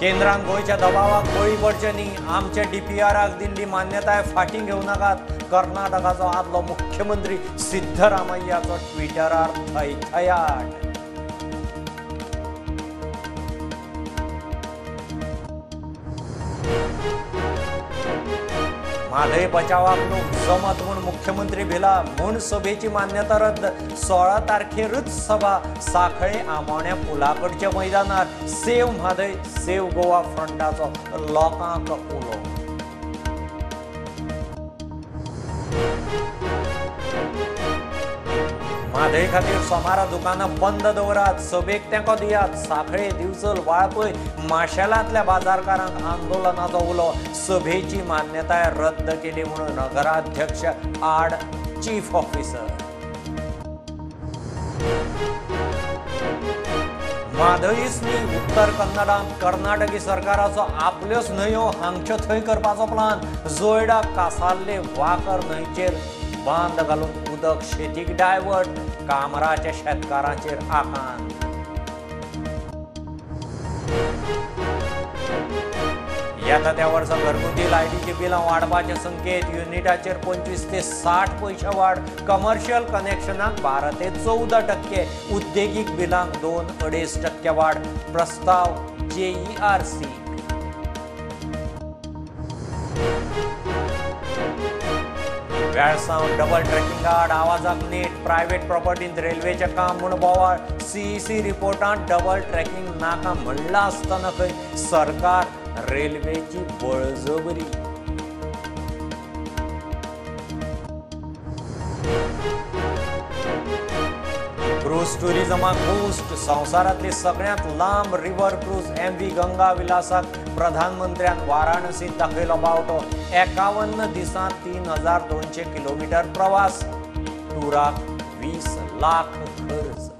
केंद्रान गोंयच्या दबावाक बळी पडचे न्ही, आमच्या डीपीआराक दिल्ली मान्यताय फाटीं घेवं नाकात, कर्नाटकाचो आदलो मुख्यमंत्री सिद्धरामय्याचो ट्विटरार थयथयाट। म्हादय बचावाक लोक जमत म्हूण मुख्यमंत्री भिला म्हूण सभेची मान्यता रद्द। 16 तारखेरच सभा साखळे आमोण्या पुलाकडच्या मैदानार। सेव म्हादय सेव गोवा फ्रंटाचो लोकांक उलो। म्हादय खातीर सोमारा दुकानां बंद दवरात, सभेक तेंको दियात। साखळे, दिवचल, वाळपय, माशेलांतल्या बाजारकारांक आंदोलनाचो उलो। सभेची मान्यताय रद्द केली म्हणून नगराध्यक्ष आड चीफ ऑफिसर। म्हादयच न्ही, उत्तर कन्नडांत कर्नाटकी सरकाराचो आपल्योच न्हंयो हांगच्यो थंय करपाचो प्लान। जोयडा कासारले वाकर न्हंयचेर बांद घालून उदक शेतीक डायवर्ट, कामराच्या शेतकारांचेर आकांत। येता त्या वर्सा घरगुती लायटीची बिलां वाडपाचे संकेत। युनिटाचेर 25 ते 60 पयशे वाड। कमर्शियल कनेक्शनाक 12 ते 14%, उद्देगीक बिलांक 2-2.5% वाड। प्रस्ताव JERC। Velsao double ट्रॅकिंग आड आवाजाक नेट। प्रायव्हेट प्रॉपर्टींत रेल्वेचें काम म्हूण बोवाळ। CEC रिपोर्टांत डबल ट्रॅकिंग नाका म्हणलां आसतना खंय सरकार रेल्वेची बळजबरी। क्रूज टुरिजमाक बूस्ट। संवसारांतली सगळ्यांत लांब रिव्हर क्रूज MV Ganga विलासाक प्रधानमंत्र्यान वाराणसींत दाखयलो बावटो। 51 दिसांत 3200 किलोमीटर प्रवास। टुराक 20 लाख खर्च।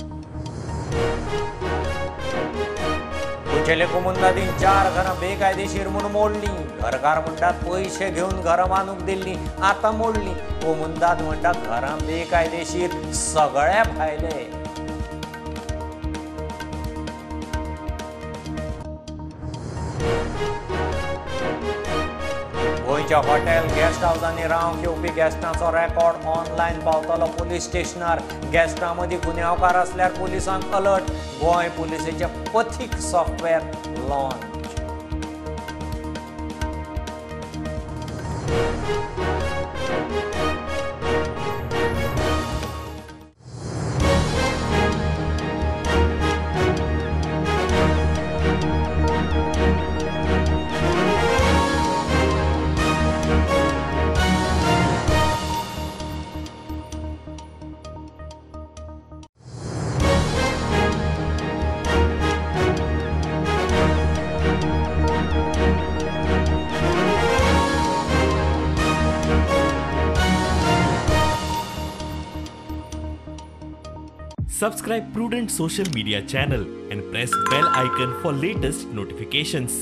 कुचेले कोमुंदादीन 4 घरां बेकायदेशीर म्हूण मोडलीं। घरकार म्हणटात पयशे घेवन घरां बांदूंक दिल्लीं, आतां मोडलीं। कोमुंदाद म्हणटा घरां बेकायदेशीर, सगळे भायले। गोंयच्या हॉटेल गेस्ट हावजांनी रावंक येवपी गेस्टांचो रेकॉर्ड ऑनलायन पावतलो पुलीस स्टेशनार। गेस्टां मदीं गुन्यांवकार आसल्यार पुलिसांक अलर्ट। गोंय पुलिसेचें पथीक software launch. Subscribe Prudent Social Media channel and press bell icon for latest notifications.